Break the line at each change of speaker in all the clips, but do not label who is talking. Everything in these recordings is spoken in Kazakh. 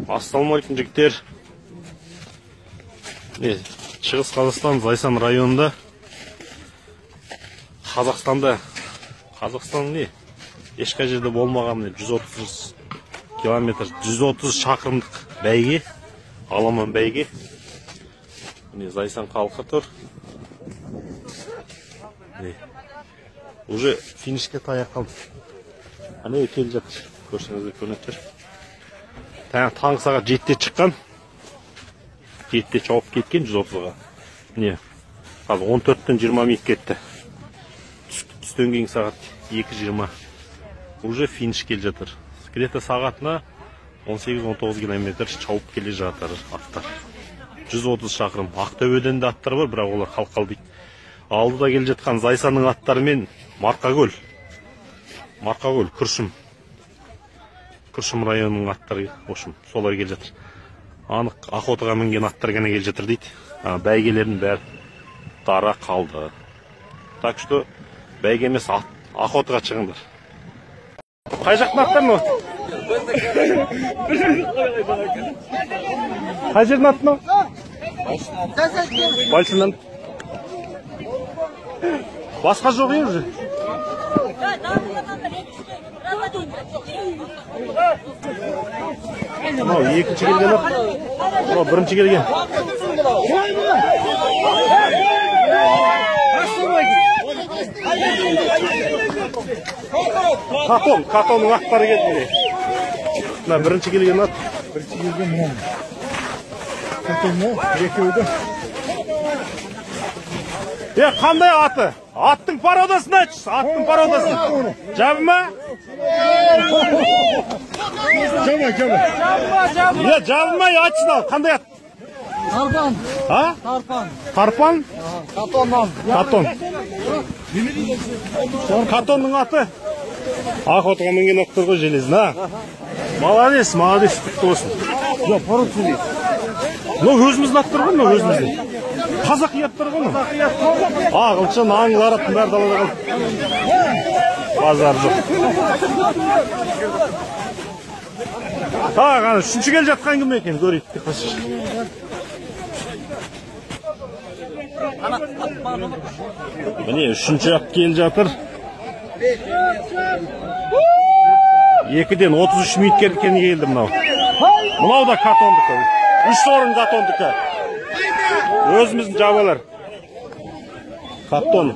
Ассалаумағалейкум жігіттер. Шығыс Қазақстан Зайсан районында Қазақстанда Қазақстан не? Ешқай жерде болмаған 130 километр, 130 шақырымдық бәйге, аламан бәйге. Міне Зайсан халқы тұр. Міне. Уже финишке таяқ қалды. Ане келе жатыр. Көрсеңіздер көрініп тұр. Таңғы сағат 7-те шыққан. 7-те шауып кеткен 130-ға. Міне. Қазір 14-тен 20 минут кетті. Түстен кейін сағат 2:20. Уже финиш келе жатыр. Где-то сағатына 18-19 километр шауып келе жатыр аттар. 130 шақырым. Ақтөбеден де аттар бар, бірақ олар қалқал дейді. Алдыда келе жатқан Зайсанның аттарымен Марқакөл. Марқакөл, Күршім. Күршім районының аттары, в общем, солар келе жатыр. Анық охотаға мінген аттар ғана келе жатыр дейді. Бәйгелердің бәрі дара қалды. Так что бәйге емес, охотаға шығыңдар. Қай жақтың аттары мынау? Қай жердің аты мынау? Бальшыннан. Басқа жоқ е уже? Мынау екінші келген ат. Мынау бірінші келген. Катон, катонның аттары келді міне. Мына бірінші келген ат.
Бірінші келген мынау. Катонның екеуі де.
Қандай аты? Аттың породасын айтшы, аттың породасын. Жабы ма?
Жабы, жабы.
Жабы ма, айтшы ал, қандай ат?
Тарпан.
А?
Тарпан.
Тарпан?
Катоннан.
Катон. Катонның аты? Охотаға мінген аттар ғой железін, а? Молодец, молодец, құтты болсын.
Жоқ, породасы değil.
Мынау өзіміздің аттар ғой, мынау өзіміздің. Қазақи аттар ғой мынау. Ағылшын, аңғылар аттың бәрі далада қалды. Базар жоқ. Тағы ана үшінші келе жатқан кім екен, көрейік деп қойшы. Міне үшінші ат келе жатыр. 2-ден 33 минут келді мынау. Мынау да катондікі. 3 орын катондікі. Өзіміздің жабалар. Катон.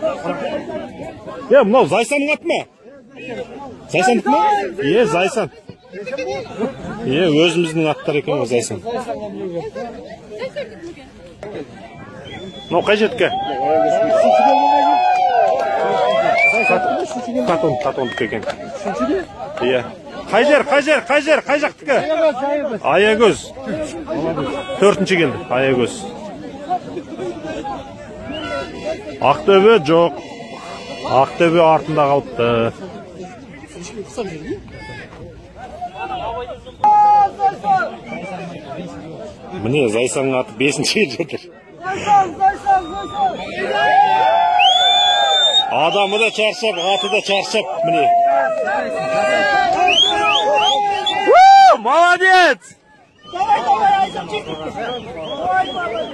Мынау Зайсанның аты ма? Зайсандікі ма? Зайсан. Өзіміздің аттар екен ғой Зайсан. Мынау қай жердікі? Катон, катондікі екен. Иә. Қай жер, қай жер, қай жер, қай жақтікі? Аягөз. Төртінші келді, Аягөз. Ақтөбе жоқ. Ақтөбе артында қалыпты. Міне Зайсанның аты бесінші келе жатыр. Адамы да шаршап, аты да шаршап, міне. Молодец!
Давай, давай, Айзам, чек. Давай, молодец.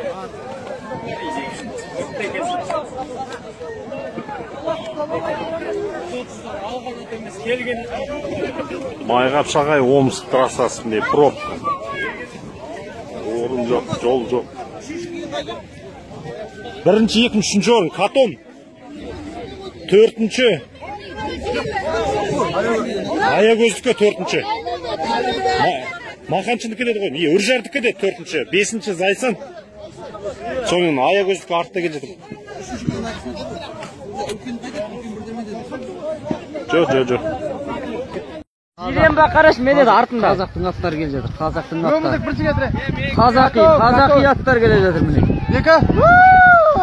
Майғапшағай Омск трассасы, міне, пробка. Орын жоқ, жол жоқ. Бірінші, екінші, үшінші орын Катон. Төртінші. Аягөздікі төртінші. Мақаншынікі деді ғой, Үржәрдікі де төртінші. Бесінші Зайсан. Сонымен Аягөздікі артта келе жатыр. Жоқ, жоқ, жоқ.
Елен ба қарашы, мен еді артында.
Қазақтың аттары келе жатыр, қазақтың аттары.
Қазақи, қазақи аттар келе жатыр міне.
Екі.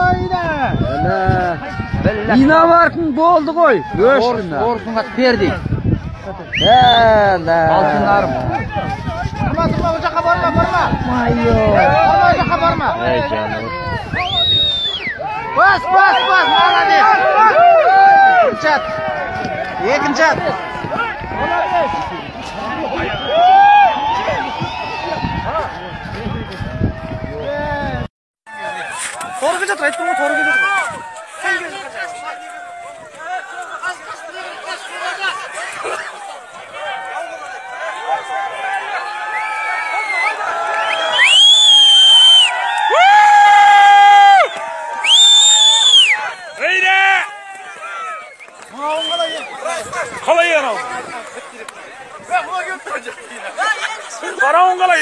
Айда.
Иномаркың болды ғой. Өштім.
Орыстың аты Перди.
Алтын
арым.
Тұрма, тұрма, ол жаққа барма, барма. Барма, ол жаққа барма.
Ей, жаным.
Бас, бас, бас, молодец. Екінші ат. Екінші ат.
Қарауын қалай?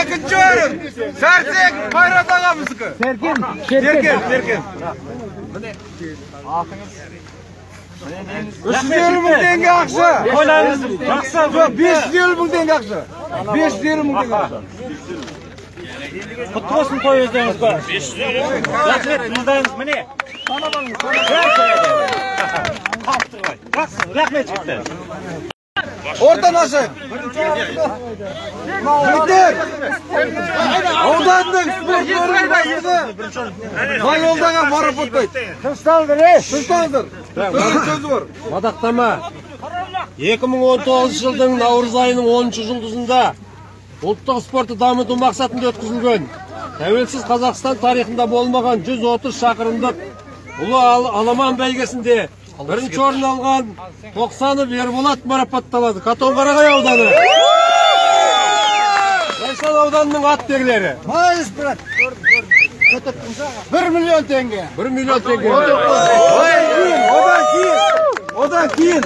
Екінші орын Сәрсек Қайрат ағамыздікі. Серкен. Серкен. 350 мың теңге ақша.
Ойлаңыз, жақсы.
Жоқ, 550 мың теңге ақша. 550 мың теңге ақша.
Құтты болсын той өздеріңізге. Рахмет, мырзаңыз, міне. Жақсы, рахмет жігіттер.
Ортаны ашайық. Жігіттер, ауданның спорт бөлімі Зайнолдаға марапаттайды. Тынышталыңдар, тынышталыңдар. Сөзі бар.
Мадақтама. 2019 жылдың наурыз айының 10 жұлдызында ұлттық спортты дамыту мақсатында өткізілген тәуелсіз Қазақстан тарихында болмаған 130 шақырымдық ұлы аламан бәйгесінде бірінші орын алған Тоқсанов Ерболат марапатталады. Катонқарағай ауданы. Зайсан ауданының ат тегілері.
Молодец, брат. 1 миллион теңге.
1 миллион теңге.
Одан кейін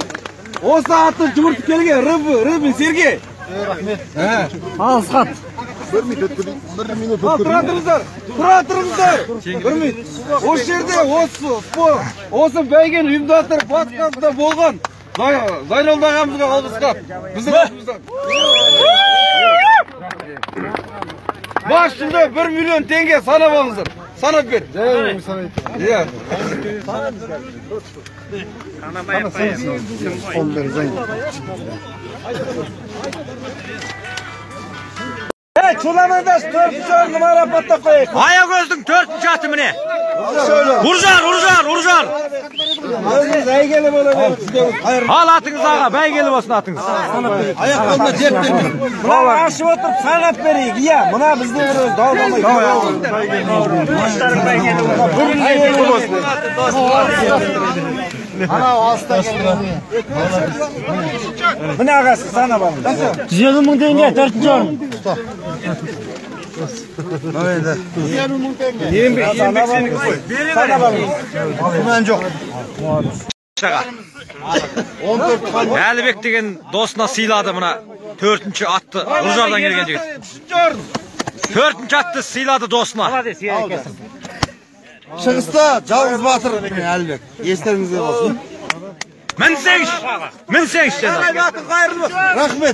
осы атты жүгіртіп келген Рыбин Сергей.
Рахмет.
Алысқат.
1 минут. Тұра тұрыңыздар. Тұра тұрыңыздар. 1 минут. Осы жерде осы бәйгені ұйымдастырып басқасында болған Зайнолда ағамызға алғысқа. Біздің атымыздан. Бас жүлде 1 миллион теңге санап алыңыздар. Санап бер. Иә.
Чуламаңдар, 4-ші орынды марапаттап қояйық.
Аягөздің 4-ші аты міне. Ұржар, ұржар, ұржар.
Өзіңіз әйгілі бола беріңіз.
Ал атыңыз аға, бәйгелі болсын атыңыз.
Аяқ қолына дерт бермей.
Мына ашып отырып санап берейік. Иә, мына бізде бір өзі дауламай. Анау алыстан келген. Міне ағасы санап алыңыз.
150 мың теңге, 4-ші орын.
150 мың теңге. Еңбек сенікі ғой. Санап алыңыз.
Күмән жоқ.
Әлібек деген досына сыйлады мына 4-ші атты. Ұржардан келген жігіт. 4-ші атты сыйлады досына.
Шығыста жалғыз батыр Әлібек. Естеріңізде болсын.
Мінсеңші, мінсеңші.
Рахмет.